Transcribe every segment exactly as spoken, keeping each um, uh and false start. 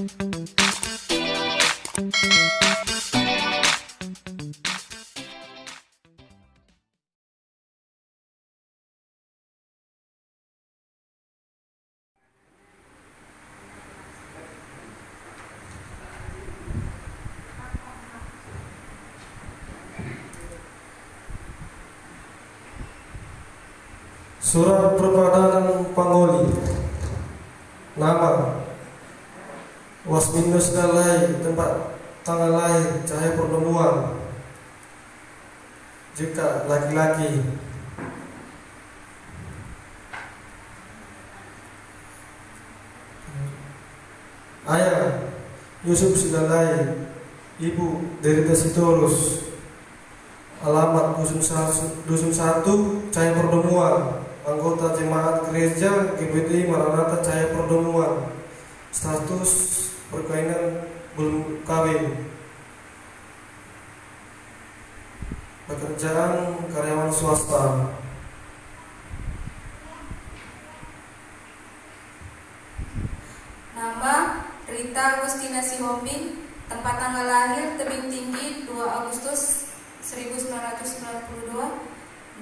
Surat perpadanan pangoli. Nama: Wasmindo Silalahi. Tempat tanggal lahir: Cahaya Perdomuan. J K, laki-laki. Ayah: Yusuf Silalahi. Ibu: Derita Sitorus. Alamat: Dusun Sa-, Dusun Satu, Cahaya Perdomuan. Anggota jemaat gereja G B T I Maranatha Cahaya Perdomuan. Status perkawinan: belum kawin. Pekerjaan: karyawan swasta. Nama: Rita Agustina Sihombing. Tempat tanggal lahir: Tebing Tinggi, dua Agustus seribu sembilan ratus sembilan puluh dua.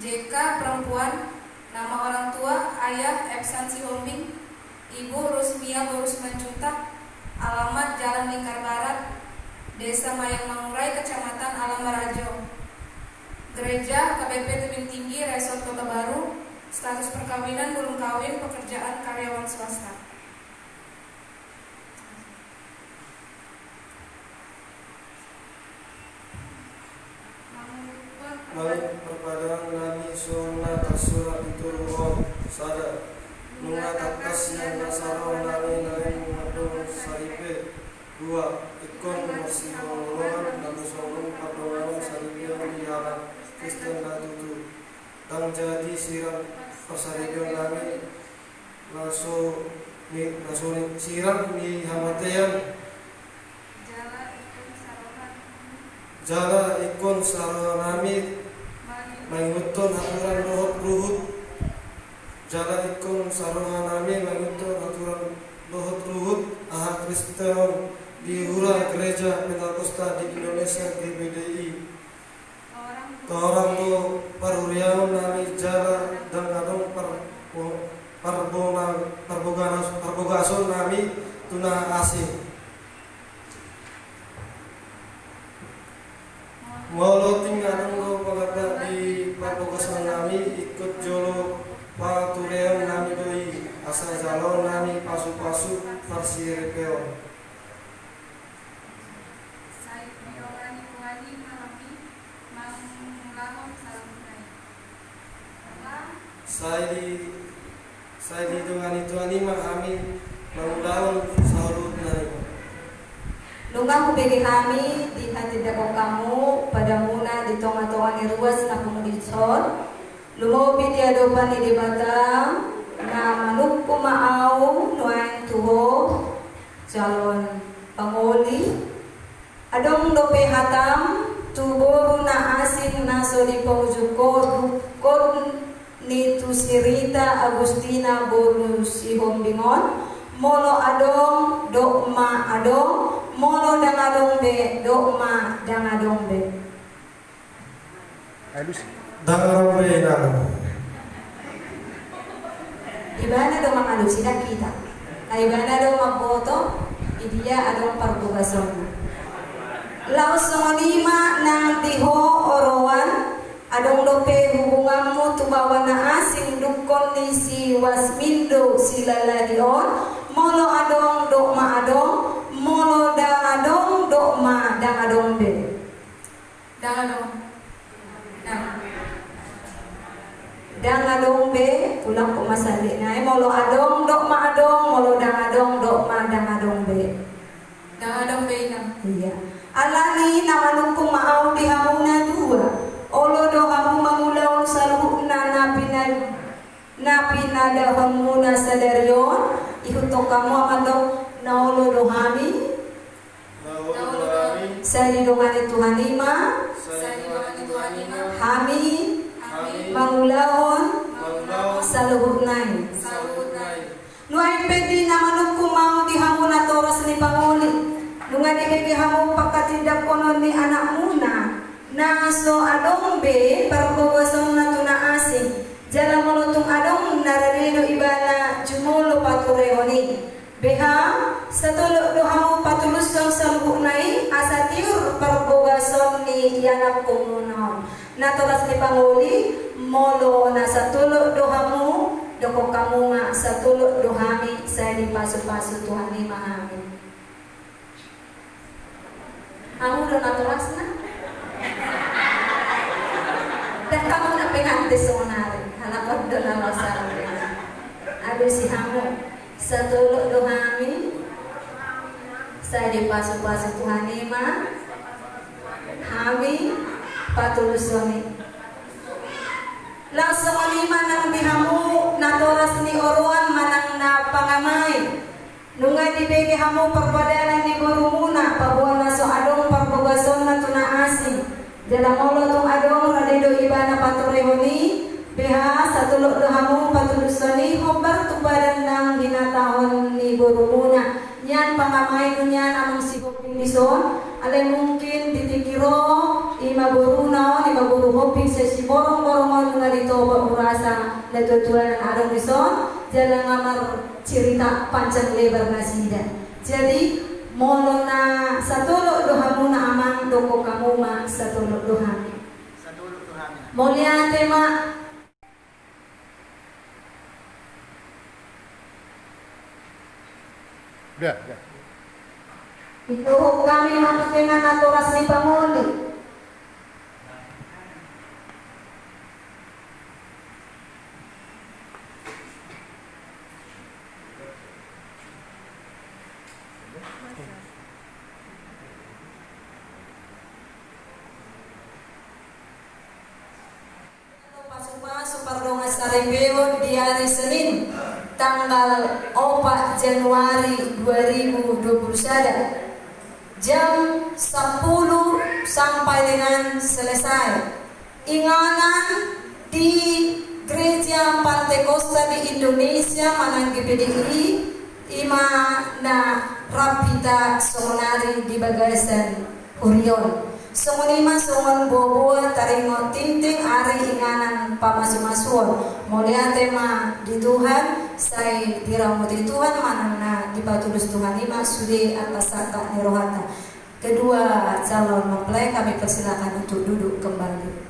J K, perempuan. Nama orang tua: Ayah Epsan Sihombing, Ibu Rusmia boru Simanjuntak. Alamat: Jalan Lingkar Barat, Desa Mayang Mangurai, Kecamatan Alam Barajo. Gereja K B P Tebing Tinggi, Resort Kota Baru. Status perkawinan: belum kawin. Pekerjaan: karyawan swasta. Mangurupi parpadanan nami songon na tarsurat di toru on. Sada. Nunga tangkas sian na saroha nami naeng mandok saripe. Dua. Ingkon marsiholongan nami songon pardonganon saripeon di halak Kristen na tutu. Ndang jadi sirang parsaripeon nami na so ni, na so ni sirang ni hamatean. Jala ingkon saroha nami. Jala ingkon saroha nami mangihuthon haturan dohot ruhut. Jala ingkon saroha nami mangihuthon haturan dohot ruhut aha Kristen di hura Gereja Pentakosta di Indonesia, G B T I. Torang do parhuriaon nami jala ndang adong par-, parbona-, parboganas-, parbogason nami tu na asing. Molo tung adong do panganda di parbogason nami, ingkon jolo patureon nami do i, asa jaloon nami pasupasu parsaripeon. Sai didongani Tuhan i ma hami mangulahon saluhutna i. Sai di, sai didongani Tuhan i ma hami mangulahon saluhutna i. Nunga hubege hami dihatindangkon hamu padamuna di tongatonga ni ruas na pungu dison, lumobi di adopan ni Debata, na manungkun ma ahu nuaeng tu Ho, jaloon pangoli. Adong dope hatam tu boru na asing na so dipaujungkon, dungkon ni tu si Rita Agustina boru Sihombing on, molo adong, dok ma adong, molo ndang adong be, dok ma ndang adong be. Alusi. Ndang adong be, ndang. Ibana do mangalusi, ndang hita. Ai ibana do mamboto idia adong parbogasonna. Laos songon i ma nang di ho oroan, adong dope hubunganmu tu baoa na asing dungkon ni si Wasmindo Silalahi on, molo adong dok ma adong, molo ndang adong dok ma ndang adong be. Ndang adong. Ndang. Ndang adong be, ulang ko ma sandek nai, molo adong dok ma adong, molo ndang adong dok ma ndang adong be. Ndang adong be, inang. Ia. Alani na manungkun ma ahu di hamu na dua. Olo do hamu mangulahon saluhutna na pina-, na pinadahonmuna sadari on, ihuthon hamu ma do na olo do hami. Sai didongani Tuhan i ma. Sai didongani Tuhan i ma. Hami. Hami. Mangulahon. Mangulahon. Saluhutna i. Saluhutna i. Nuaeng pe di na manungkun ma ahu di hamu natoras ni pangoli. Dibege hamu pangkatindanghonon ni anakmuna, na so adong be parbogosonna tu na asing, jala molo tung adong na rade do ibana jumolo paturehon i. Beha, satolop do hamu patulushon saluhutna i, asa tiur parbogason ni ianakkonmuna on. Natoras ni pangoli, molo na satolop do hamu, dokkon hamu ma satolop do hami, sai dipasupasu Tuhan i ma hami. Hamu do natorasna? Ndang hamu na pengantin sonari, halak on do na masa. Alusi hamu. Satolop do hami, sai dipasupasu Tuhan i ma hami patulushon i. Laos songon i ma nang di hamu natoras ni oroan manang na pangamai. Nunga dibege hamu parpadanan ni borumuna, paboa na so adong parbogasonna tu na asing. Jala molo tung adong rade do ibana paturehon i, beha satolop do hamu patulushon i hombar tu padan nang hinatahon ni borumuna. Nian pangamai nian amang si Hombing dison, alai mungkin di tingki ro, i ma boruna on, i ma boru Hombing sai siborong-borong on nunga ditobak urasa na tua-tua na adong dison, jala nga mar cirita panjang lebar nasida. Jadi, molo na satolop do hamuna amang, dokkon hamu ma satolop do hami. Satolop do hami. Mauliate ma. Dah, dah. Ituhuk hami ma tu tengan natoras ni pangoli. Pasu-pasu pardongan saripeon di ari Senin, tanggal opat Januari dua ribu dua puluh sada. Jam sampulu sampai dengan selesai. Inganan di Gereja Pantekosta di Indonesia manang G P D I, i ma na rap hita songonari di bagasan huria on. Songon i ma songon boa-boa taringot tintin ari inganan pamasu-masuon. Mauliate ma di Tuhan, sai diramoti Tuhan manang na dipatulus Tuhan i ma sude atas sangkap ni rohanta. Kedua calon mempelai kami persilakan untuk duduk kembali.